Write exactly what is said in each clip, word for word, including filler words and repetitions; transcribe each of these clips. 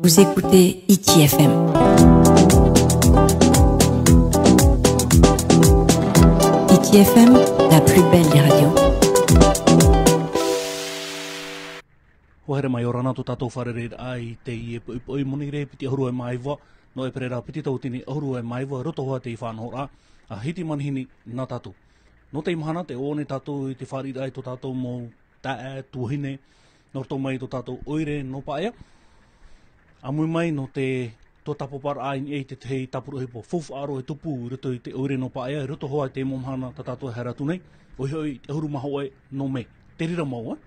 Vous écoutez Hiti F M. Hiti F M, la plus belle des radios. Hoa here mai, ʻia ora na tō tātou fārereiraʻa i teie poʻipoʻi Monirē piti ʻahuru e mā iva, nō ʻEperēra piti tauatini ʻahuru e mā iva, roto hoʻi i te faʻanahoraʻa a Hiti Manihini nā tātou. Nō teie mahana, tē ʻō nei tātou i te fāriʻiraʻa i tō tātou mau taeaʻe tuahine, nō roto mai i tō tātou ʻoire nō Paea. ʻĀmui mai nō te tuatāpaparaʻa i niʻa i te tahi tāpura ʻohipa faufaʻa roa e tupu i roto i te ʻoire nō Paea, i roto hoʻi i te mau mahana tā tātou e haere atu nei, ʻoia hoʻi i te ʻahuru mā hōʻē nō Mē. Te reira mau, ē?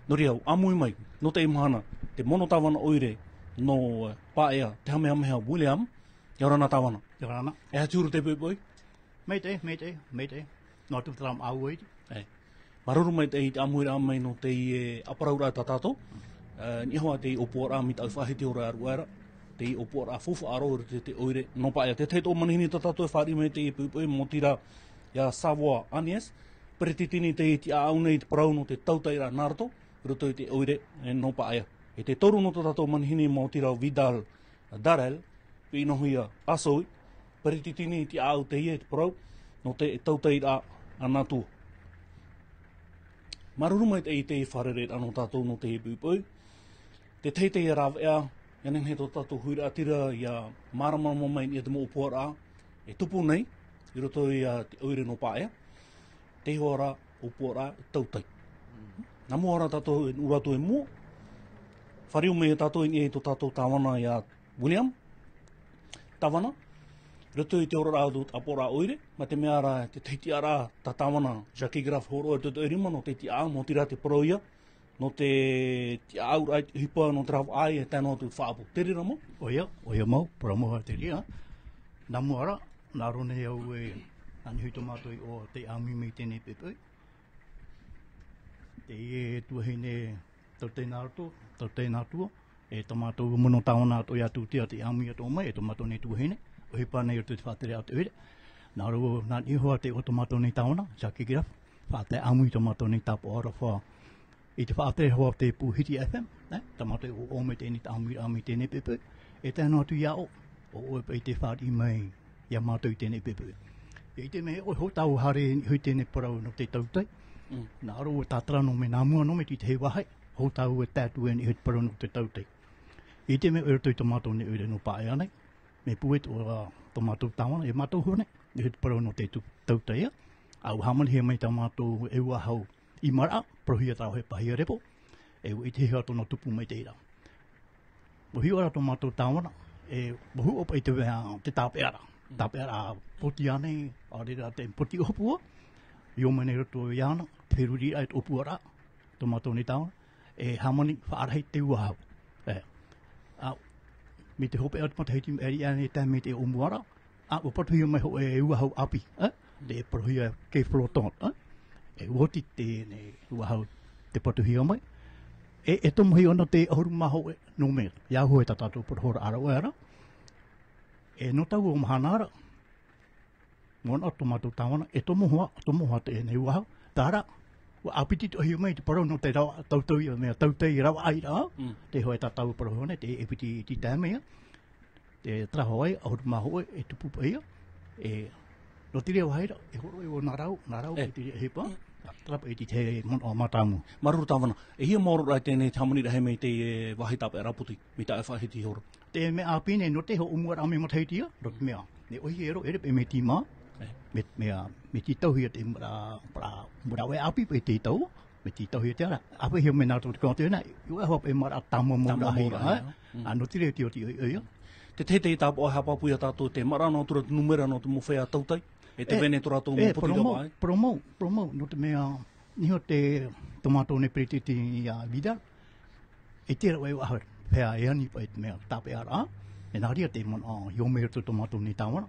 Nō reira, ʻāmui mai, nō teie mahana, te mono tāvana ʻoire nō, ē, Paea, te Hamehameha William, ʻia ora na tāvana. ʻIa ora na. E aha te huru te poʻipoʻi? Maitaʻi, maitaʻi, maitaʻi. Noa atu terā māʻua iti. E. Māuruuru maitaʻi i te ʻāmuiraʻa mai nō teie ʻāparauraʻa tā tātou. E, niʻa hoʻi teie ʻōpuaraʻa mai te faʻahiti ora aruʻa ra. Teie ʻōpuaraʻa faufaʻa roa i roto i te ʻoire nō Paea. Te tahi atoʻa manihini tā tātou e fāriʻi mai teie poʻipoʻi, maoti rā ia Savoie Agnès. Peretiteni teie i tiʻaʻau nei i te parau nō te tautairaʻa nā roto, i roto i te ʻoire, e, nō Paea. E te toru nō tā tātou manihini, maoti rā Vidal Darel, Piʻinohia Asoi, peretiteni i tiʻaʻau teie i te parau nō te tautairaʻa a nā tua. Māuruuru maitaʻi i te fārereiraʻa nō tātou nō teie poʻipoʻi. Te tahi teie rāveʻa, ʻia nehenehe tō tātou huiraʻatira ʻia māramarama mai i niʻa i te mau ʻōpuaraʻa e tupu nei, i roto i, ā, te ʻoire nō Paea, te ihoa rā ʻōpuaraʻa tautai. Nā mua rā tātou e nūnaʻa atu i mua, fāriu mai tātou i niʻa i tō tātou tāvana ia William, tāvana, i roto i te oraraʻa o tō ʻāpoʻoraʻa ʻoire, mai te mea rā, te tahi tiʻaraʻa tā tāvana Jackie Graf hōroʻa i te tauturu e rima nō te tiʻaʻau, maoti rā te parau ia, nō te tiʻaʻauraʻa i te ʻohipa, nō te ravaʻai, e tae noa atu i te faʻaʻapu. Te reira mau? ʻOia, ʻoia mau, parau mau te reira. Nā mua rā, nā roto nei au e, nā niʻa hoʻi tō mātou i ʻō tei ʻāmui mai i teie poʻipoʻi. Teie tuahine tautai nā roto, tautai nā tua, e tō mātou mono tāvana atoʻa ia Tūtea tei ʻāmui atoʻa mai, e tō mātou nei tuahine, ʻohipa nei i roto i te faʻatere a te ʻoire. Nā roto, nā niʻa hoʻi te ʻō tō mātou nei tāvana, Jackie Graf, faʻatae ʻāmui tō mātou nei tāpaʻo aroha i te faʻatere hoʻi te pū Hiti F M, e, tā mātou e ʻō mai teie i te ʻāmuiraʻa mai i teie poʻipoʻi, e tae noa atu ia ʻoe, ʻo ʻoe paʻi tei fāriʻi mai ia mātou i teie poʻipoʻi. E ʻite mai ʻoe, hou tāua haere i niʻa hoʻi i teie parau nō te tautai. Mm. Nā roto tātara nō Mē, nā mua nō Mē i te tahi vāhi, hou tāua e tae atu i niʻa hoʻi i te parau nō te tautai. E ʻite mai ʻoe i roto i tō mātou nei ʻoire nō Paea nei, mea puʻe tō, ā, tō mātou tāvana, e mātou hoʻi nei, i niʻa hoʻi i te parau nō te tu-, tautai, ā. ʻA ua hāmanihia mai tā mātou e ua hau ʻīmaraʻa, parauhia terā hōʻē pahia repo, e ua ʻitehia tōna tupu mai te reira. ʻUa hiʻo ra tō mātou tāvana, e, ʻua hiʻo paʻi te mea, te tāpeʻaraʻa. Tāpeʻaraʻa poti ānei, ʻaore rā te poti ʻōpua, i ō mai nei i roto iāna, te feruriraʻa i te ʻōpuaraʻa, tō mātou nei tāvana, e hāmani faʻarahi te ua hau. E, ā, mai te hopeʻa o te matahiti maʻiri aʻe nei e tae mai te ʻōmuaraʻa, ā, ʻua patuhia mai hōʻē ua hau ʻāpī, e, te parauhia quai flottant, e. E ua oti teie ua hau tei patuhia mai. E, e tomohia ʻōna te ʻahuru mā hōʻē nō Mē, ia hōʻē tā tātou parau ra ʻāraʻoa ra. E nō taua mahana ra, Manaʻo tō mātou tāvana, e tomo hoʻi, tomo hoʻi teie ua hau. Terā rā, ʻua ʻāpiti atoʻa mai te parau nō te rava, tautai, mea tautai ravaʻai ra. Mm. Te hōʻē tātou parau nei, te ʻāpiti i te taime ia. Te terā hoʻi, ʻahuru mā hōʻē, e tupu paʻi ia. E, nō te reira vāhi ra, e hōroʻa ʻōna rau, nā rau, e, i te reira ʻohipa. Mm. Terā paʻi te, te manaʻo mātāmua. Māuruuru tāvana. E hia maoro rā teie hāmaniraʻa mai te, e, vāhi tāpeʻaraʻa poti, mai tā e faʻahiti ihora. Te mea ʻāpī nei, nō te ʻōmuaraʻa mai matahiti ia, nō te mea, nē ʻohi e ro-, e rere paʻi mea tīmā, e, mea, mea, mea tītauhia te ʻōmuaraʻa, ʻōmuaraʻa ʻāpī paʻi te tau, mea tītauhia te ara. ʻĀpeʻehia mai nā roto i te kōnati nei, ʻua ʻoaʻoa paʻi maraʻa tāmau mau rā, tāmau mau rā, e. Mm. Ā, nō te reira te oti ʻoia, ʻoia. Te tahi, te tāpaʻo e haʻapāpū ia tātou, te maraʻa nō atu ra te nūmera nō te mau feiā tautai, e tē vai nei tō rātou mau poti ravaʻai. Parau mau, parau mau, nō te mea, niʻa hoʻi te, tō mātou nei peretiteni ia Vidal, e ʻite ra vau e aha, paʻi e ani paʻi te mea tāpeʻaraʻa, e nā reira te manaʻo, ʻo, i ō mai i roto i tō mātou nei tāvana.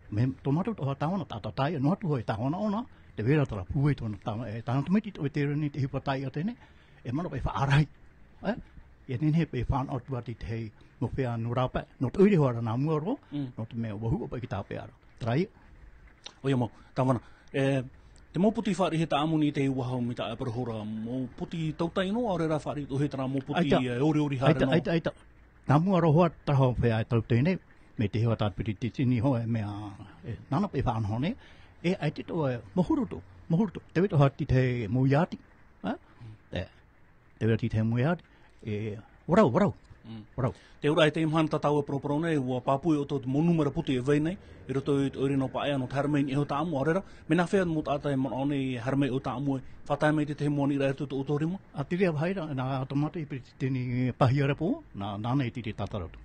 Mea, tō mātou atoʻa tāvana, tātaʻitahi, noa atu hoʻi tāvana ʻōna, tē vai ra terā pūai tōna tāvana, e, tāna tamaiti atoʻa e tei rave nei te ʻohipa taiʻo teie, e manaʻo paʻi e faʻarahi. E? E nehenehe paʻi e fānaʻo atu ā i te hei mau feiā nō rāpae, nō te ʻoire hoʻi ra nā mua roa, mm, nō te mea ʻua hiʻo paʻi te tāpeʻaraʻa. Terā ia. ʻOia mau, tāvana. E, te mau poti fāriʻi e tāʻamuni i te ua hau mai tā e parau ra, mau poti tautai noa, ʻaore rā fāriʻi atoʻa terā mau poti, ʻaita, e, ʻoriʻori haere noa. ʻAita, ʻaita, ʻaita. Nā mua roa hoʻi te tahi feiā e tautai nei, mai te iho a tā Peretiteni hoʻi, e mea, e, nāna paʻi e faʻanaho nei, e, ʻaita atoʻa, e, mahuru atoʻa, mahuru atoʻa, tē vai atoʻa hoʻi te tahi mau iāti, ā? E, tē vai atoʻa te tahi mau iāti, e, ʻua rau, ʻua rau, Mm. ʻua rau. Te auraʻa i teie mahana tā tāua e paraparau nei, ʻua pāpū ʻoutou te mau nūmera putu e vai nei, i roto i te ʻoire nō Paea, nō te haere mai i niʻa iho tāʻamu, ʻaore ra, mea nā hea mau taʻata e manaʻo nei e haere mai i ʻō tāʻamu e faʻatae mai i te tahi mau aniraʻa e tū tō ʻoutou rima? ʻA, te reira, ʻaita, nā, tā mātou i Peretiteni Pahia Repo, nā, nāna i te reira tātou. ʻĀ.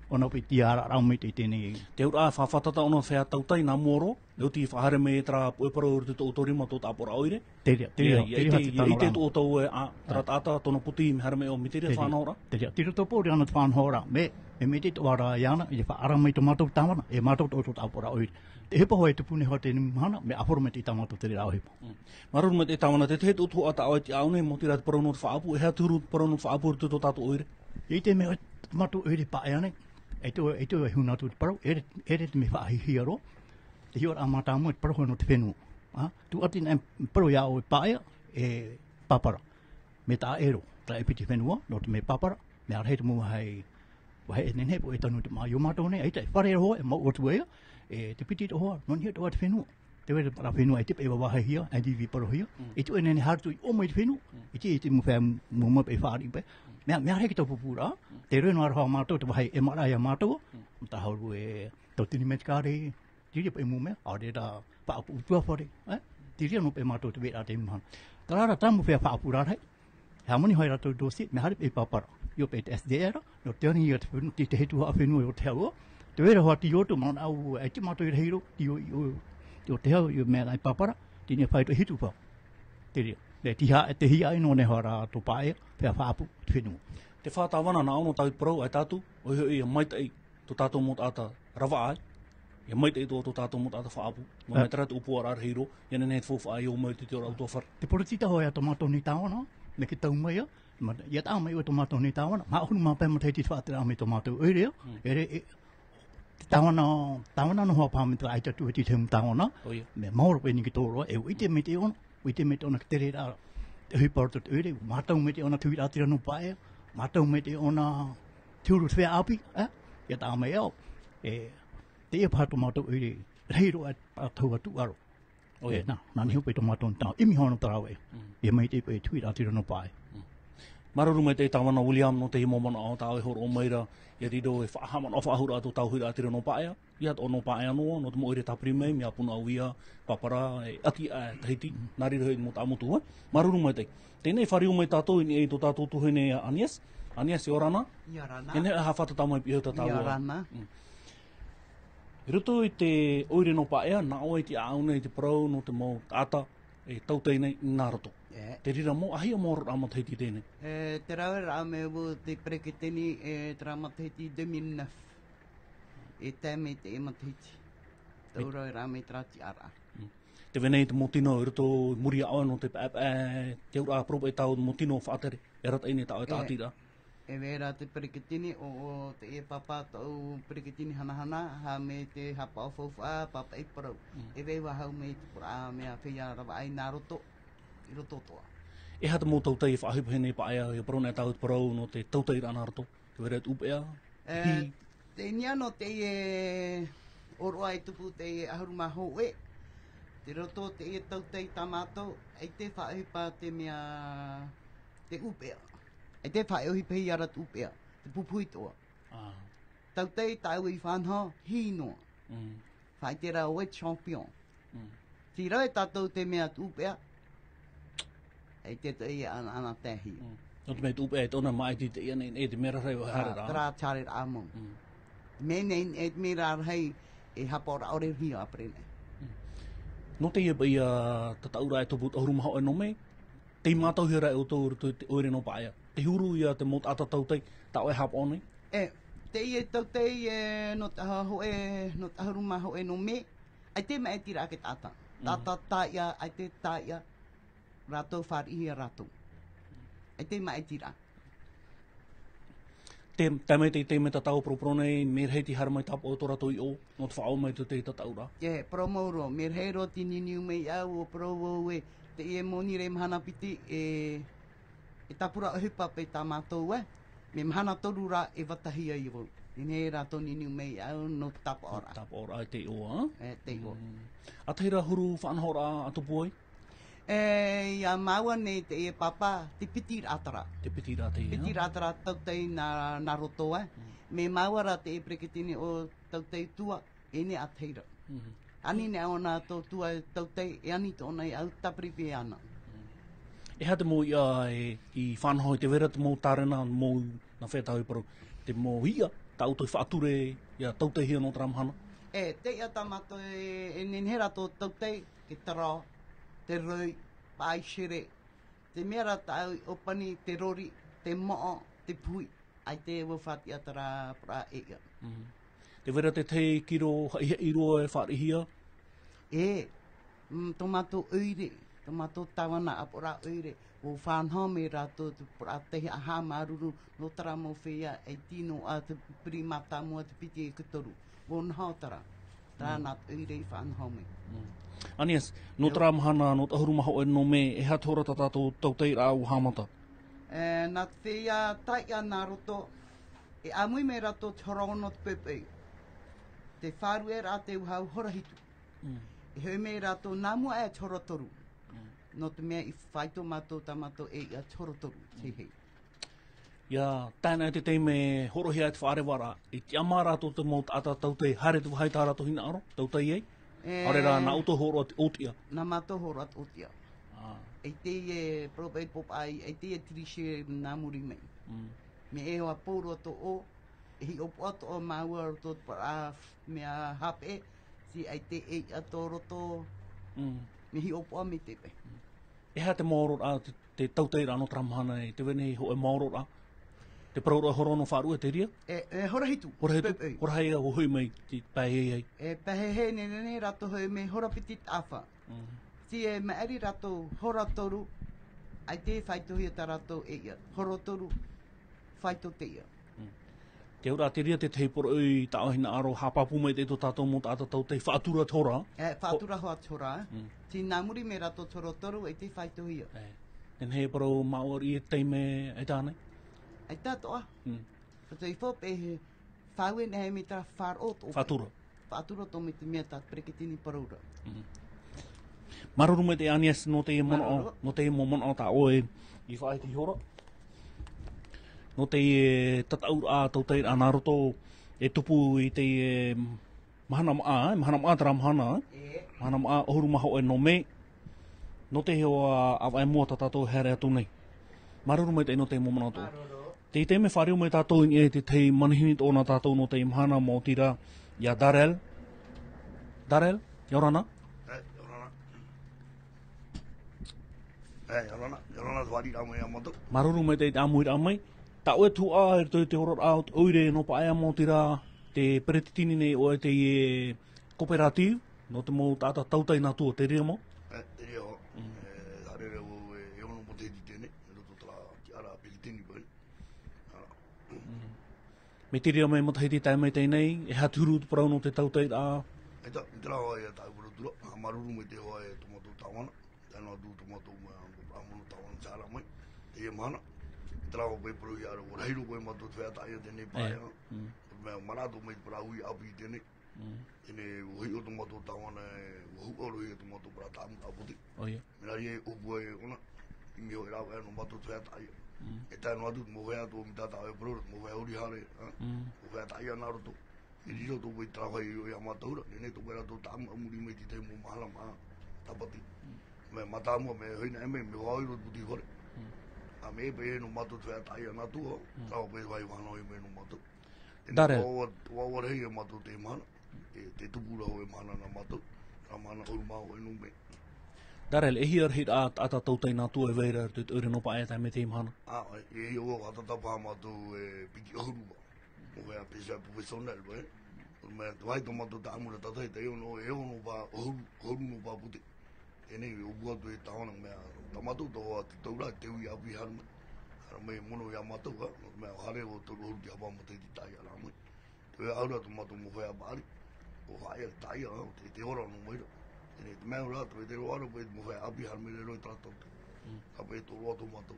ʻOna paʻi tiʻaraʻa mai te, teie nei. Te auraʻa, fa-, fātata ʻōna feiā tautai, nā mua roa, e oti e faʻahaere mai terā puʻe parau i roto i tō ʻoutou rima, tō tāpura ʻoire. Te reira, te reira, Ia, te ia, reira, te, te ia, ʻite taʻata ʻoutou e, ā, terā ʻĀ. taʻata, tōna puti, mea haere mai ʻō, mai te reira Te reira. faʻanahoraʻa. Te reira, te reira tō Paea nō te faʻanahoraʻa, mea, mea, mea te tō ara iāna, i te faʻaara mai tō mātou tāvana, e mātou tō, tō tāpura ʻoire. Te ʻohipa hoʻi e tupu nei hoʻi i teie mahana, mea ʻāfaro mai te tā mātou te reira ʻohipa. Mm. Māuruuru maitaʻi tāvana, te tahi atu atu hoʻi taʻata e ʻite aʻe nei, mau terā te parau nō te faʻaʻapu, e aha te huru te parau nō te faʻaʻapu i roto i tō tātou ʻoire? I te mea, te mātou ʻoire Paea nei, e te, e te, e huna atu te parau, ʻere, ʻere te mea faʻahiahia roa, te hiʻoraʻa mātāmua, te parau hoʻi nō te fenua. Ā, tū atu nei, parau iā ʻoe Paea, e pāpara. Mea taʻa ʻē roa, terā e piti fenua, nō te mea pāpara, mea rahi te mau vāhi, vāhi e nehenehe, e tanu te mā, i ō mātou nei, ʻaita e fare roa, e mau atu ia, e te piti atoʻa, nō niʻa atoʻa te fenua. Te vai ra fenua, e te paʻi vāvāhia, e te vai parauhia. Mm. E te ʻoe nehenehe haere atu i ʻō mai te fenua, Mm. e te, e te mau feiā, mau mea paʻi fāriʻi paʻi. Mm. Mea, mea rahi ki tō pūpūraʻa, Mm. te reira nō aroha mātou, te vāhi e maraʻa iā mātou, Mm. tā huru e tau tini metikare, te reira paʻi mau mea, ʻaore ra faʻaʻapu ʻutuāfare, e? Te reira nō paʻi mātou te vai ra i teie mahana. Terā rā, tā mau feiā faʻaʻapu rarahi, e hāmani hoʻi rātou dossier, mea haere paʻi pāpara. I ō paʻi te S D R, nō te ani ia te fenua, te, te hetuhaʻa fenua i ʻō te hau. Te vai ra hoʻi te ʻoto, manaʻo, e te mātou i rahi roa, i ʻō, i ʻō, i ʻō te hau, i ʻō mea nā i pāpara, teie nei fāito hitu paʻi. Te reira. Mea te hia, te hiaʻai noa nei hoʻi rā tō Paea, feiā faʻaʻapu te fenua. Te fā tāvana nā ʻō nō tāʻu parau, ʻaita atu, ʻoia hoʻi, ʻia maitaʻi tō tātou mau taʻata ravaʻai, ʻia maitaʻi atoʻa tō tātou mau taʻata faʻaʻapu, nō Ah. mea terā te ʻōpuaraʻa rahi roa, ʻia nehenehe te faufaʻa i ʻō mai i te ora ʻutuāfare. Te poritita hoʻi a tō mātou nei tāvana, mea ke tau mai ia, ma-, ʻia taʻa mai ʻoe tō mātou nei tāvana, mā ʻahuru mā pae matahiti te faʻatereraʻa mai tō mātou ʻoire, Mm. ʻere, e, te tāvana, tāvana noa hoʻi paha mai terā ʻaita atu e te tahi mau tāvana, ʻOia. mea maoro paʻi nei ki tō roa, e ʻua ʻite maitaʻi ʻōna, ʻua ʻite maitaʻi ʻōna te reira, te ʻohipa o te ʻoire, mātau maitaʻi ʻōna te huiraʻatira nō Paea, mātau maitaʻi ʻōna te huru te feiā ʻāpī, e? ʻIa taʻa mai au, e, teie paha tō mātou ʻoire, rahi roa e parau atu aro. ʻOia. E, nā, nā niʻa hoʻi paʻi tō mātou tāvana, ʻimi hoʻi nō terā vāhi. Mm. ʻIa maitaʻi paʻi te huiraʻatira nō Paea. Mm. Māuruuru maitaʻi tāvana William nō teie mau manaʻo tā ʻoe e hōroʻa mai ra, ʻia riro e faʻahaʻamanaʻo faʻahou ra tō tātou huiraʻatira nō Paea, ʻia atoʻa nō Paea noa, nō te mau ʻoire tāpiri mai, mea Punaʻauia, Papara, e ʻati aʻe Tahiti, Mm. nā reira hoʻi te mau taʻamotu, e. Māuruuru maitaʻi. Teie nei fāriu mai tātou i niʻa i tō tātou tuahine a Agnès. Agnès, ʻia ora na. ʻIa ora na. Teie nei e haʻafātata mai piʻi au tā tāua. ʻIa ora na. Mm. I roto i te ʻoire nō Paea, nā ʻoe i tiʻa aʻe nei i te parau nō te mau taʻata e tautai nei i nā roto. E. Te reira mau, ʻahia mau oraraʻa matahiti teie nei? E, te rave raʻa mai au te peretiteni, e, terā matahiti deux mille neuf. E tae mai teie matahiti. Tau rave raʻa mai terā tiʻaraʻa. Mm. Te vai nei te mau tino i roto i muri iā ʻoe nō te paepae, te auraʻa parau paʻi tāua mau tino faʻatere, e arataʻi nei tā ʻoe E. tāʻatiraʻa. E vai ra te peretiteni, ʻo, ʻo teie pāpā tōʻu peretiteni hanahana, haere mai te haʻapaʻo faufaʻa, pāpaʻi parau. Mm. E vai vau mai te pūraʻa mea feiā ravaʻai nā roto, i roto atoʻa. E aha te mau tautai e faʻaʻohipa nei Paea, ʻia parau nei tāua te parau nō te tautairaʻa nā roto, te vai ra te ʻūpeʻa, E, hī. Teie nei nō teie ʻōroʻa e tupu teie ʻahuru mā hōʻē, te roto teie tautai tā mātou, ʻaita e faʻaʻohipa te mea, te ʻūpeʻa. ʻAita e faʻaʻohipa ia ra te ʻūpeʻa, te pupu atoʻa. Ah. Tautai tāua i fānaʻo, hī noa. Mm. Faʻaʻite ra ʻoe te champion. Mm. Tei rave tātou te mea te ʻūpeʻa. ʻAita e te ia ana, ana tahi. Mm. Nō te mea te ʻūpeʻa e tōna maʻiti te ia nei, e te mea rarahi e haere Ah, ra. Terā te haereraʻa mau. Mm. Mea nei, e te mea rarahi e haʻapaʻoraʻa ʻore hia ʻāpere nei. Mm. Nō teie paʻi ia tataʻuraʻa e tupu ʻahuru mā hōʻē nō mē, tei mātauhia ra e ʻoutou i roto i te ʻoire nō Paea. Te huru ia te mau taʻata tautai, tā ʻoe e haʻapaʻo nei? E, teie tautai, e, nō te ʻaha hōʻē, nō te ʻahuru mā hōʻē nō mē, ʻaita e maʻitiraʻa te taʻata. Mm. Taʻata tāiʻa, ʻaita e tāiʻa, rātou fāriʻihia rātou. ʻAita e maʻitiraʻa. Te, tae mai te, te mea tā tāua e paraparau nei, mea rahi te haere mai tāpaʻo tō rātou i ʻō, nō te faʻaō mai i tō te tataʻuraʻa. E, parau mau roa, mea rahi roa te niuniu mai iāʻu, ʻua parau vau ē, teie mau nīʻi ra mahana piti, e, e tāpura ʻohipa paʻi tā mātou, e. Me mahana toru rā e vātahi ai vau. Nehenehe rātou e niu mai iāʻu nō te tāpaʻoraʻa. Tāpaʻoraʻa i te iʻoa, ā? E, te iʻoa. Mm. ʻAtahi rā huru faʻanahoraʻa ʻa tupu ai? E, iā māua nei teie pāpā, te piti rā terā. Te piti rā teie, ā? Piti rā terā tautai nā, nā roto, ā. Mm. Me māua rā teie peretiteni ʻo Tautai Tua, e nehenehe ʻātahi rā. Mhm. Ani nei ʻōna tō Tua tautai, e ani tōna iāʻu tāpiri pē ana. E aha te mau iʻa e, i faʻanaho i te vai ra te mau tārena, mau, nā fea tāʻu e parau, te mau iʻa, tā ʻoutou i faʻature, ʻia tautaihia nō terā mahana? E, te iʻa tā mātou e, e nehenehe rātou tautai, te taro, te roi, paʻai sere, te mea rā tāʻu i ʻōpani, te rori, te moʻo, te puhi. ʻAita e vau faʻatiʻa terā parau e iʻa. Mhm. Te vai ra te tahi kiro haʻihaʻi roa e fāriʻihia? E, mm, tō mātou ʻoire, tō mātou tāvana ʻāpoʻoraʻa ʻoire, ʻua faʻanaho mai rātou te parau tahi ʻaha māuruuru nō terā mau feiā e tino ʻā te piri mātāmua te piti e te toru. ʻUa noho terā. Terā Mm. nā te ʻoire i faʻanaho mai. Mm. ʻAnias, nō terā mahana, nō te ʻahuru mā hōʻē nō Mē, e aha te hora tā tātou tautairaʻa ʻua haʻamata? E, nā te feiā taiʻa nā roto, e ʻāmui mai rātou te hora ono te poʻipoʻi. Te fārueraʻa te uāhau hora hitu. Mm. E hoʻi mai rātou nā mua aʻe te hora toru. Mm. Nō te mea i faito mātou tā mātou e iʻa te hora toru, Mm. te hei. ʻIa, tae noa i te taime e hōroʻahia ai te faʻarevaraʻa, i tiʻamā rātou te mau taʻata tautai, haere te vāhi tā rātou hinaʻaro, tautai ai? E. ʻAore rā, nā ʻoutou hōroʻa te ʻōtiʻa. Nā mātou hōroʻa te ʻōtiʻa. Ā. ʻAita e, parau paʻi te pōpō, ʻaita e tricher nā muri mai. Mm. Mea e hoa pau roa tō ʻō, e hiʻopoʻa tō ʻō māua roto te parau mea hape, ti ʻaita e iʻa tō roto, Mm. mea hiʻopoʻa mai te pae. E aha te maororaʻa, te, te tautairaʻa nō terā mahana nei, te vai nei hōʻē maororaʻa? Te parauraʻa hora ono faʻaruʻe, te reira? E, e, hora hitu. Hora hitu? Pe-, e. Hora hā ʻua hoʻi mai, te pae hei hei. E, pae hei hei, nehenehe rātou hoʻi mai hora piti taʻafa. Mm. Ti e maʻiri rātou hora toru, ʻaita e faitohia tā rātou e iʻa. Hora toru, faito te iʻa. Mm. Te auraʻa te reira te tahi poroʻi i tāʻu hinaʻaro, haʻapāpū maitaʻi tō tātou mau taʻata tautai, faʻatura te hora. E, faʻatura hoʻi te hora. Mm. Ti nā muri mai rātou te hora toru, ʻaita e faitohia. E. Nehenehe e parau māuruuru i te taime, ʻaita ānei? ʻAita atoʻa. Mm. Ka te ifo pe he fāue nei mai terā faʻaroʻo tō. Faʻatura. Faʻatura tō mai te mea tā te peretiteni parau ra. Mm. Māuruuru maitaʻi ʻAnias nō teie manaʻo, Māuruuru. Nō teie mau manaʻo tā ʻoe i faʻaʻite ihora. Nō teie tataʻuraʻa, tautairaʻa nā roto e tupu i teie mahana maʻa, e, mahana maʻa terā mahana, e? E. Mahana maʻa, ʻahuru mā hōʻē nō Mē. Nō te hoa ʻāvaʻe mua tā tātou e haere atu nei. Māuruuru maitaʻi nō te mau manaʻo atoʻa. Māuruuru. Tē ʻite mai e fāriu mai tātou i niʻa i te tahi manihini tōna tātou nō teie mahana, maoti rā, iā Darrell. Darrell, ʻia ora na. E, ʻia ora na. E, ʻia ora na, ʻia ora na, te fāriʻiraʻa mai iā mātou. Māuruuru maitaʻi te ʻāmuiraʻa mai. Tā ʻoe tuhaʻa i roto i te oraraʻa o te ʻoire nō Paea, maoti rā, te peretiteni nei ʻoe teie coopérative, nō te mau taʻata tautai nā tua, te reira mau? E, te reira hoʻi. Mm. E, haere ra vau e, e ono matahiti i teie nei, i roto i terā tiʻaraʻa peretiteni paʻi. Ā. Mm. Mai te reira mai matahiti tae mai teie nei, e aha te huru te parau nō te tautairaʻa? E tā, i terā hoʻi e tāʻu parau atu ra, māuruuru maitaʻi hoʻi e tō mātou tāvana. Tae noa atu tō mātou mea, mea, mea, tāvana, tāvana mai. Teie mahana. I terā hoʻi paʻi parau iā rātou, ʻua rahi roa paʻi mātou te feiā taʻa ʻia i teie nei pae, ā. Mm. Mea, maraʻa atoʻa mai te parau ui ʻāpī i teie nei. Mm. Teie nei, ʻua hiʻo tō mātou tāvana, e, ʻua huʻa roa ia tō mātou parau tāʻamu tāpati. ʻOia. Mea nā reira e ʻōpua ai ʻōna, i mea hoʻi rāveʻa nō mātou te feiā taʻa ʻia. Mm. E tae noa atu te mau feiā atoʻa mai tā tāʻu e parau ra, te mau feiā huri haere, ā? Mm. Mau feiā taʻa ʻia nā roto. E riro atoʻa paʻi terā vāhi iā mātou ra, nehenehe atoʻa paʻi rātou tāʻamu a muri mai i te tahi mau mahana maʻa tāpati. Mm. Mea mātāmua, mea hinaʻaro mai, mea hoʻi roa te puti fare. Mm. ʻA mea paʻi nō mātou te feiā taʻa ʻia nā tua, Mm. terā paʻi vāhi fānaʻo mai nō mātou. Teie nei Darrell. ʻUa, ʻua, ʻua rahi ia mātou teie mahana. E, te tupu ra hoʻi e mahana nā mātou. Terā mahana ʻahuru mā hōʻē nō Mē. Darrell, e hia rahiraʻa taʻata tautai nā tua e vai ra i te ʻoire nō Paea tae mai teie mahana? Ā, e, e, ʻua, ʻua tātapa mātou e piti ʻahuru paʻi. Mau feiā pēsea professionnel paʻi. Mea, te vāhi tā mātou tāʻamu ra tātahi, e ono, e ono paʻi, ʻahuru, ʻahuru nō paʻi pute. Teie nei, ʻua ʻōpua atu e tāvana mea, tā mātou, tā ʻoe te taura, te ui ʻāpī haere mai. Haere mai mono iā mātou, ā, nō te mea, haere ʻo toru ʻahuru te haʻavā matahiti taʻa ʻia ra mai. Te vai ʻahuru atu mātou mau feiā paʻari, ʻo haʻa ia te taʻa ʻia, ā, te, te ora nō mai ra. Teie nei, te mea ra, te, te roa ra, paʻi te mau feiā ʻāpī haere mai ra i terā tau. Mm. Ka paʻi tō roa tō mātou.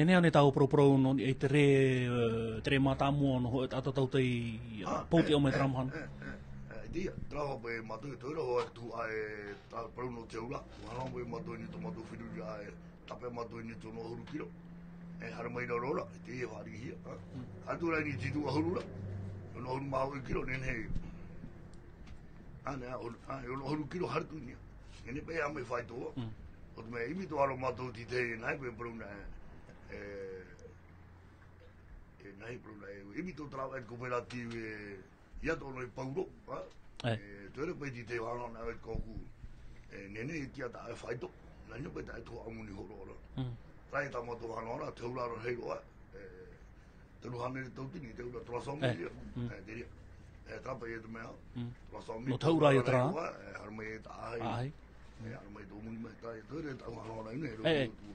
E nehenehe ānei tāua e paraparau nō niʻa i te rē, e, te rē mātāmua nō hoʻi taʻata tautai, e, pōtiʻa mai terā mahana? E, e, e, e, ʻaita, terā hoʻi paʻi mātou e tauira hoʻi atu ā e tā parau nō te auraʻa, ʻua haere paʻi mātou i niʻa i tō mātou feruriraʻa e tāpeʻa mātou i niʻa i te ono ʻahuru kiro. E haere mai raro ra, e teie e fāriʻihia, ā. Mm. Atu ra i niʻa i te toru ʻahuru ra, ono ʻahuru mā hōʻē kiro, nehenehe. Ā, nehenehe, ā, e ono ʻahuru kiro haere atu i niʻa. Nehenehe paʻi e ʻāmui faito. Mm. ʻO te mea, ʻimi atoʻa ra mātou i te tahi, e nehenehe paʻi e parau na, e, e, nehenehe paʻi e parau na, e, ʻimi atoʻa terā, e, coopérative, e, ʻia atoʻa noa e Pauro, ā? ʻĒ. E, tē vai ra paʻi te tahi hanahana ʻāvae i te kōkū. E, nehenehe e tiʻa tāʻu e faito. Nā niʻa paʻi tāʻu e tuhaʻa moni hōroʻa ra. Mm. Terā e tā mātou hanahana ra, te hau ra rā hei roa, e, toru hānere tauatini, te hau ra trois cent mille, ʻĒ. Mm. E, te reira. E, terā paʻi e te mea, mm, trois cent mille, nō te hau ra ia terā. E, haere mai e taʻahi. ʻĀʻahi. E, haere mai tō moni mai, terā, e, te reira tāʻu hanahana ʻino, e, ʻĒ, ʻē, roto.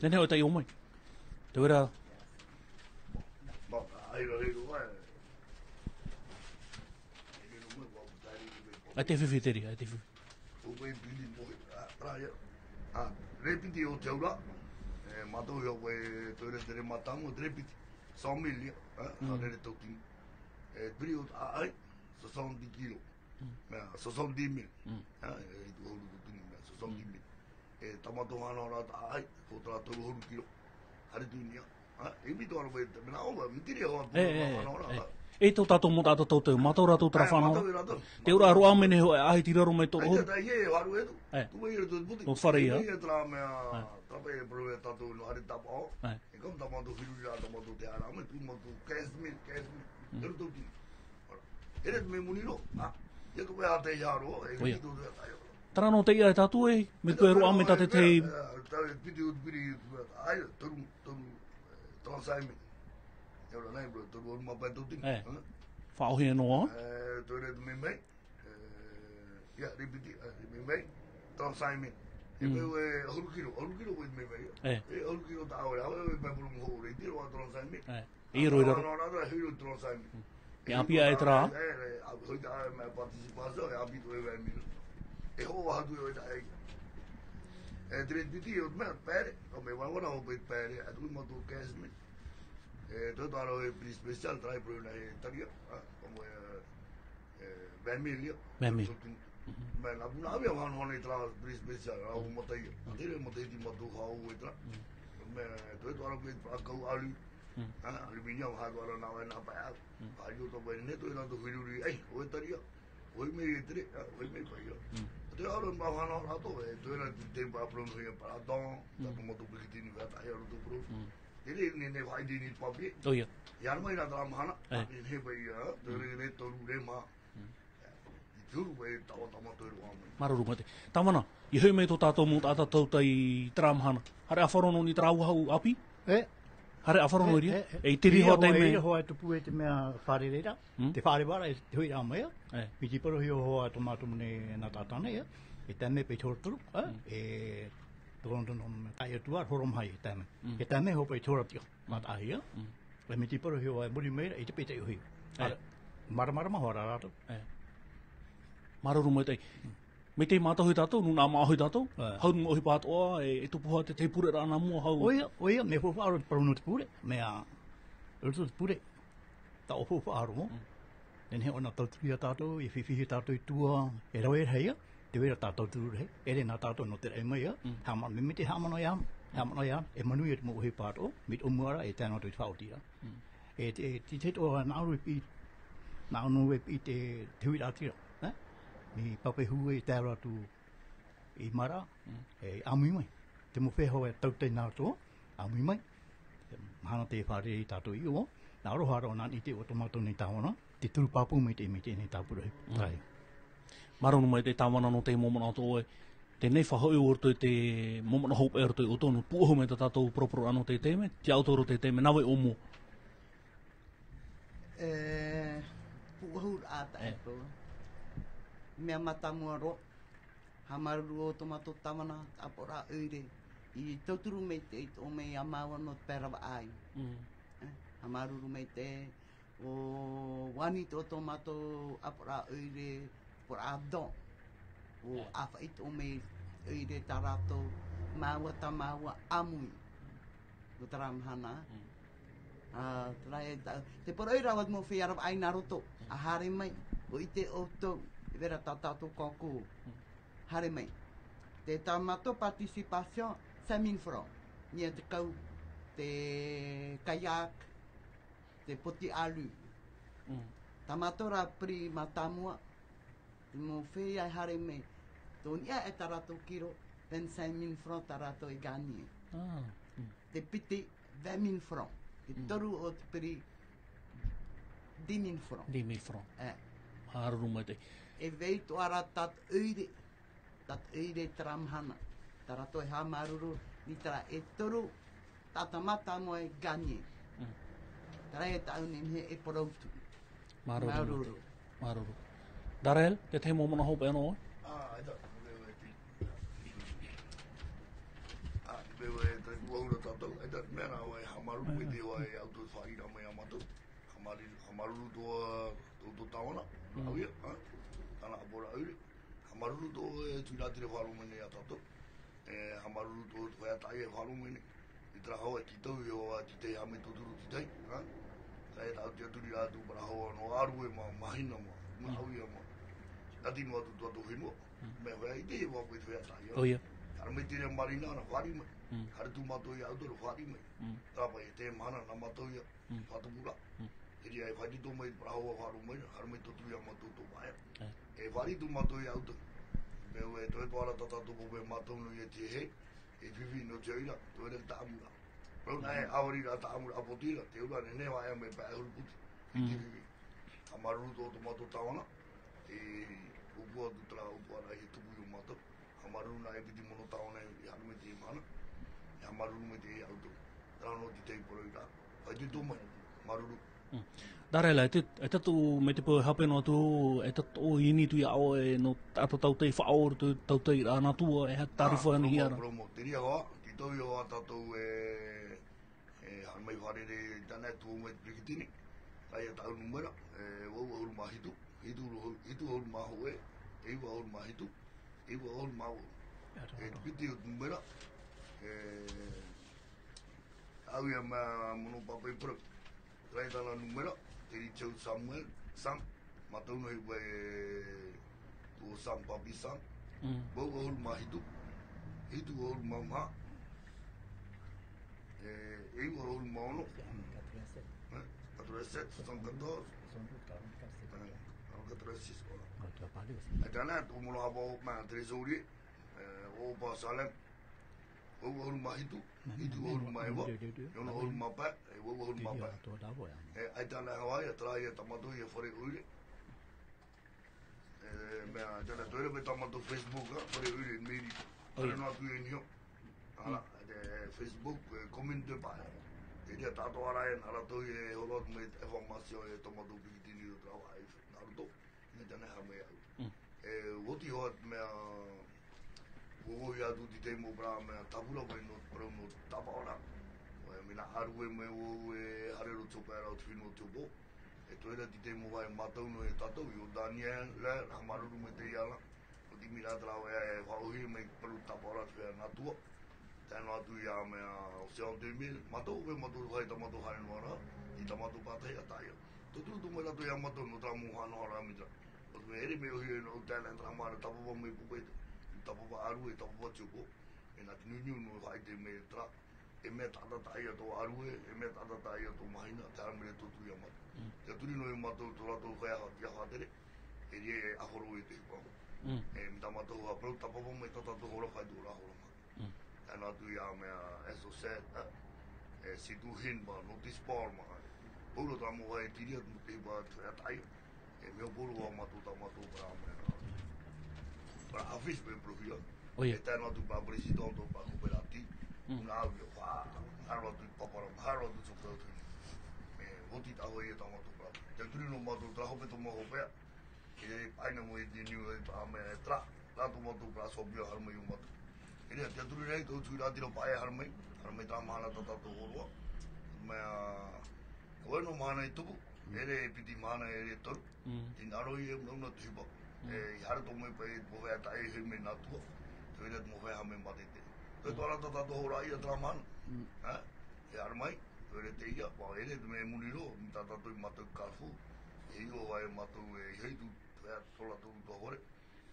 Nehenehe ʻoe e taiʻo mai. Tē vai ra. Mā, mā, ʻāʻahi rā hei roa, e. ʻAita e fifi te reira, ʻaita e fifi. ʻO vai piti mo, ā, rā ia. Ā, rē piti o te auraʻa. E, mātou ia vai, tē vai ra te rē mātāmua, te rē piti. Cent mille ia, ā, mm, hānere tauatini. E, piri o te ʻāʻahi, soixante kilos. Mm. Mea, soixante-dix mille. Mm. Ā, e, i te ʻahuru tauatini, mea, soixante-dix mille. E, tā mātou hanahana ra tāʻahi, hō terā toru ʻahuru kiro. Haere atu i niʻa. Ā, e ʻimi atoʻa ra paʻi, mea nā ʻō, mea, mea tere hoʻi, ʻĒ, ʻē, ʻē, ʻē. Hanahana ra, ē. Ā. E tō tātou mau taʻata tautai, mātou rātou terā, ē, fānau. Mātou rātou. Te auraʻa roa mai nei hoʻi, ʻāʻahi te reira mai tō roto. Ā, ʻaita, ʻaita, ʻaita, ʻaita, ʻaita, ʻaita. Ē. Tu mai i roto i te puti. Nō te fare ia. Tu mai i terā mea, ē, terā paʻi e parau ia tātou nō haere tāpaʻo. Ē. E kau tā mātou feruriraʻa, tā mātou tē haere mai, tū mātou quinze mille, quinze mille. Mm. Te roto tini. Ora. E rā te mea moni roa. Ā, ia ka paʻi ā te ia roa, e, ʻoia, rito te ata ia. Terā nō te ia e tātou e, mea koe roa mai tā te tahi. Ā, tā te piti o te piri, ā, toru, toru, e, trente-cinq mille. Ia ora nei, bro, toru ʻahuru mā pae tauatini. Ē. Ā? Faʻaʻohie noa. E, tē vai ra te mea mai. E, ia, rē piti, e, rē mea mai. Trente-cinq mille. E, mm, paʻi, e, ʻahuru kiro, ʻahuru kiro paʻi te mea mai. Ē. E, ʻahuru kiro tā ʻoe, ʻaore, ʻaore, paʻi, e parau mau hōʻē rā, e tiro, ā, trente-cinq mille. Ē. E roa i raro. Ā, nō, nō, nō, hei roa trente-cinq mille. Mm. E ʻāpī aʻe terā. E, e, ā, hoʻi tā, e, mea participation, e ʻāpī atoʻa e vingt mille. E hoʻo atu e ʻoe tā, e. E, te rē piti, ʻo te mea, paere, ʻo mea varavarā, ʻo paʻi paere, ā, tū mātou quinze mille. E, tō tātou e prix spécial, terā e parau na e Italia, ā, ʻo mea, e, vingt mille ia. Vingt mille. Mhm. Mea, nā puna ʻāvea, ʻua hanahana i terā prix spécial, ā, ʻua mataʻi ia. Mm. Te reira, mataʻi te mātou hau e terā. Mm. Mea, tō tātou e parau paʻi terā kau alu. Mm. Ā, aluminium, haere atoʻa ra nā vai nā pae au. Mm. Haere atoʻa paʻi nei, tō tātou feruri, ei, ʻo Italia. ʻOi mai e tere, ā, ʻoi mai paʻi ia. Mm. Te aro nā hanahana rātou, e, tē vai ra te, te paʻi parau nō ia Palaton, mm, tā tō mātou pikitini, vai tahi aro tō parau. Mm. Te reira, nehenehe e faʻaʻite nei te papier. ʻOia. E haere mai rā terā mahana, ē, nehenehe paʻi ia, te, mm, rē, rē toru, rē mā. Mm. I te huru paʻi, taʻa, taʻa mātou e roaʻa mai. Māuruuru maitaʻi. Tāvana, ʻia hoʻi mai tō tātou mau taʻata tautai i terā mahana. Haere ʻāfaro nō niʻa i terā ua hau ʻāpī? Ē. Haere ʻāfaro nō reira? Ē, ē, ē. E te reira hoʻi, te mea, e te reira hoʻi te pū e te mea fare reira. Hmm? Te fare vara, e te hoʻi rā mai, ē. Ē. Mai te parau hoʻi tō mātou nei nā tātou nei, ē. E taime paʻi te hora toru, ē. Hmm. E tō rātou nō, nō, taʻi atu ā, horo maha i taime. Hmm. E taime hoʻi paʻi te hora tiʻa, mātaʻi, ē. Hmm. E mai te parau hoʻi, e muri mai ra, i te pētaiʻohi. Ē. Ara, māramarama hoʻi rā rātou. Ē. Māuruuru maitaʻi. Hmm. Mai te mātau hoʻi tātou, nūnaʻa māʻa hoʻi tātou, ē, hau nō ʻohipa atoʻa, e, e tupu hoʻi te, te pure ra nā mua hau. ʻOia, ʻoia, mea faufaʻa roa te parau nō te pure, mea, roto te pure, tā ʻoe faufaʻa roa. Mm. Nehenehe ʻōna tauturu ia tātou, e fifi ia tātou i tua, e rave rahi ia, tē vai ra tā tauturu rahi, ʻere nā tātou nō te raʻi mai ia, mm, haʻamanaʻo, mea, mea te haʻamanaʻo ia, haʻamanaʻo ia, e manuia te mau ʻohipa atoʻa, mai te ʻōmua ra, e tae noa atu i te faʻaoti ra. Mm. E te, e te, te, ʻo, nā ʻō ra e piʻi, nā ʻō ra e piʻi te, te huiraʻatira, ē? Mai Papahānaumoku e tae roa atu i Maraʻa, mm, e ʻāmui mai. Te mau feiā e tautai nā roto, ʻāmui mai. Mahana tē fārerei tātou i ʻō, nā ʻō ra hoʻi nā niʻa i te ʻō tō mātou nei tāvana, te turu pāpū mai te, mai teie nei tāpura, mm, tahi. Māuruuru maitaʻi tāvana nō te mau manaʻo atoʻa ē, teie nei faʻahoʻi ʻoe i roto i te mau manaʻo hopeʻa i roto i ʻō tonu, pūʻohu mai tā tātou paraparau nō teie taime, tiʻa ʻoutou i roto i teie taime, nā vai ʻō mua? E, pūʻohu ra tā, ē, tātou. Mea mātāmua roa, haʻamāuruuru tō mātou tāvana, ʻāpoʻoraʻa ʻoire, i tauturu maitaʻi i tō mai ia māua nō te pae ravaʻai. Mm. E, haʻamāuruuru maitaʻi, ʻua ani tō, tō mātou ʻāpoʻoraʻa ʻoire, ʻāpoʻoraʻa don. ʻUa, ē, ʻāfaʻi tō mai ʻoire tā rātou, māua tā māua ʻāmui. Nō terā mahana. Ā, terā e ta-, te poroʻi rā ʻua mau feiā ravaʻai nā roto. Ā, haere mai, ʻua ʻite ʻoutou, e vera tā tātou concours. Haere mai. Te tā mātou participation, cinq mille francs. Niʻa te kau, te kayak, te poti alu. Tā mātou rā prix mātāmua, te mau feiā e haere mai. Tō niʻa e tā rātou kiro, vingt-cinq mille francs tā rātou e gagner. Te piti, vingt mille francs. Te toru o te piri, dix mille francs. Dix mille francs. E. Māuruuru maitaʻi. E vai atoʻa rā tātou ʻoire. Tātou ʻoire terā mahana. Tā rātou e haʻamāuruuru, nō terā e toru, tā mātou e gagner. Terā e tāʻu nehenehe e parau atu. Māuruuru. Māuruuru. Māuruuru. Darrell, te tahi mau manaʻo hopeʻa nō ʻoe? Ā, e ta, e ta, e ta, ā, e ta, e ta, ua hura tātou, e ta, mea rā, ʻoe, haʻamāuruuru, e te ʻoe, e au tō fāriʻi mai iā mātou. Haʻamāuruuru, haʻamāuruuru tō, tō, tō tāvana, au ia, ā, tāna ʻāpoʻoraʻa ʻoire. Haʻamāuruuru tō, e, tuiratira e faʻaroʻo mai nei iā tātou. E, haʻamāuruuru tō, tō feiā taʻa ia e faʻaroʻo mai nei. I terā haua, e tītau, i ʻō, ā, tītahi, haʻamau tauturu tītahi, ā? Terā e tāʻu tiʻaturi atu, parau hoʻi, nō ʻārue mā, mahina mā, mā au ia mā. Ati noa atu tō tātou fenua, mea hoʻi, i te iva koe te feiā taʻa ia. ʻO ia. Haere mai te reira marina, nā fāriʻi mai. Haere atu mātou iā ʻoutou, fāriʻi mai. Terā paʻi, e te mahana, nā mātou ia, faʻatupu ra. Te reira e faʻaitoito mai, parau hoʻi, faʻaroʻo mai, haere mai tauturu iā mātou tō paʻi. E fāriʻi atu mātou iā ʻoutou. Mea hoʻi, e toe atoʻa ra tā tātou pope mātou nō ia te hei. E fifi nō te ʻoira, tō ʻoira te taʻamuraʻa. Parau nā e ʻāvari ra taʻamuraʻa poti ra, te ʻoira nehenehe vā e mai pae ʻahuru puti. I te fifi. Haʻamāuruuru tō, tō mātou tāvana, e ʻōpua atu terā ʻōpua ra i tupu iō mātou. Haʻamāuruuru nā e piti mono tāvana i haere mai te mahana. E haʻamāuruuru mai te iā ʻoutou. Terā nō te tahi poroʻi ra. Faʻaitoito mai. Māuruuru. Darrell, e te, e te tō, mai te peu e hape noa atu, e te tō ini atu iā ʻoe, nō tā tātou tei faʻaora tō tātou ra nā tua, e aha te tārifa anaʻe ra. Promo, promo, te reira hoʻi, tītau ia hoʻi tātou e, e haere mai fārerei i tāna e tuʻu mai te Piritini, terā ia tāʻu nūmera, e, vaʻu ʻahuru mā hitu, hitu ʻahuru, hitu ʻahuru mā hōʻē, e iva ʻahuru mā hitu, e iva ʻahuru mā vaʻu. E te piti o te nūmera, e, au ia mea mono pāpaʻi parau. Terā ia tāna nūmera, Terry Joe Samuel, Sam, mātou nō hia e tō Sam, Papi Sam. Vaʻu ʻahuru mā hitu, hitu ʻahuru mā maha, e, e iva ʻahuru mā ono. Quatre-vingt-sept. E, quatre-vingt-sept, soixante-quatorze. Soixante-douze, quarante-quatre, c'est... E, quarante-quatre, six, voilà. E tāna, tō mono haʻapaʻo, mā, trésorier, e, ʻo Pa Salem. Vaʻu ʻahuru mā hitu, hitu ʻahuru mā iva, e ono ʻahuru mā pae, e vaʻu ʻahuru mā pae. E, ʻaita anaʻe hoʻi ia, terā ia tā mātou ia fare ʻoire. E, mea, ʻaita anaʻe, tō ʻoe ra paʻi tā mātou Facebook, ā, fare ʻoire, Mary. Haere noa atu i niʻa. Ā, te Facebook, e, commune de pae. E reira tātou ā rā e nā rātou e horo atu mai te information e tā mātou Piritini o te rava e nā roto. Mea tāna e haere mai au. E, oti hoʻi te mea, ʻua ʻohi atu te tahi mau parau mea tāpura mai nō te parau nō te tāpaʻo ra. ʻOia, mea nā ʻārue mai vau e haere roto paʻi ra o te fenua o te hopo. E toe ra te tahi mau vāhi mātau noa iā tātou, i ʻō Daniel, e, haʻamāuruuru maitaʻi iāna. ʻO te mea rā terā vāhi e faʻaʻohi mai te parau tāpaʻo ra te feiā nā tua. Tae noa atu ia mea, o se au deux mille, mātou, ʻo vai mātou vāhi tā mātou haere noa ra, i tā mātou pātahi ʻataʻatia. Tauturu atu mai rātou iā mātou nō terā mau haʻanohoraʻa mai terā. ʻO te mea ʻere mea ʻohi nō te taeaʻe terā mā ra tāpapa mai pupu, tāpapa ʻārue, tāpapa tiʻopo. E nā te niuniu nō e faʻaʻite mai terā. E mea taʻata taʻa ia tō ʻārue, e mea taʻata taʻa ia tō mahina, te haere mai ra tauturu iā mātou. Te tiʻaturi noa iā mātou tō rātou feiā, feiā faʻatere, e reira e ʻāfaro e te hupa. E, mea tā mātou haʻaparau tāpapa mai tā tātou hora faʻaitoraʻa hora mā. Tae noa atu ia mea S O sept, e, e, Situhin mā, Notice Board mā. Pauroa tā mau vāhi e tiri atu nō te hipa te feiā taʻa ia. E mea pauroa mātou tā mātou parau mea. Parau affiche mea parauhia. ʻOia. E tae noa atu parau président tō parau coopérative. Nā au ia fa, haere atu i Paparama, haere atu i Tokotau. E, oti tā hoʻi ia tā mātou parau. Te tiʻaturi nō mātou terā hope tō mau hopeʻa. E paʻina mai te niu e tā mea e terā, rā tō mātou parau sōpia haere mai iō mātou. E reira, te tiʻaturi nei, tō tū rā tira paʻi haere mai, haere mai terā mahana tā tātou hōroʻa. Mea, ʻoe nō mahana i tupu, ʻere e piti mahana, ʻere e toru. Tē nā roa ia e unauna te hipa. E, i haere atoʻa mai paʻi te mau feiā taʻa ia e haere mai nā tua. Te reira te mau feiā haere mai mātete. Toe atoʻa rā tā tātou hōroʻa ia terā mahana. Ā? E ara mai, ʻoire te ia, ʻua ʻere te mea e muri roa, tā tātou i mātou ka fu, e ʻio ai mātou e hei tū, e tola tū tō hore,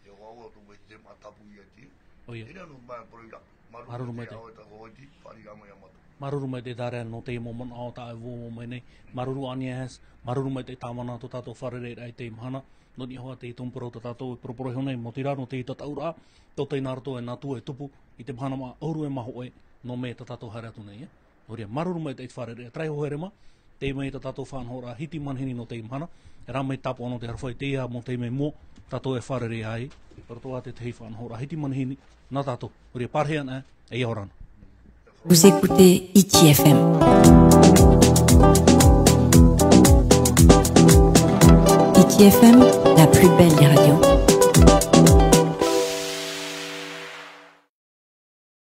e ʻoaʻoa tō mai te mea tapu ia te. ʻOia. E rā nō mai poro ira. Māuruuru mai te. Māuruuru mai te. Fāriʻi mai a mātou. Māuruuru mai te Darian nō te mau manaʻo tā e vō mai nei. Māuruuru Anies, māuruuru mai te tāvana tō tātou fārereiraʻa i te mahana. Nō niʻa hoʻi te tō parau tā tātou e poroporo iho nei, mō te rā nō te tataʻuraʻa, tō teie nā roto e nā tua e tupu, i te mahana mā ʻahuru e mā hōʻē, nō mē tā tātou haere atu nei, e. Nō reira, māuruuru mai te fārerei, terā hoʻi e rima, teie mai tā tātou faʻanahoraʻa hiti manihini nō teie mahana, e rā mai tāpaʻo nō te aroha i teie mō teie mai mua, tātou e fārerei ai, roto ā te tahi faʻanahoraʻa hiti manihini, nā tātou, nō reira, pārahi ana, e ia ora na. Vous écoutez Hiti F M. Hiti F M, la plus belle des radios.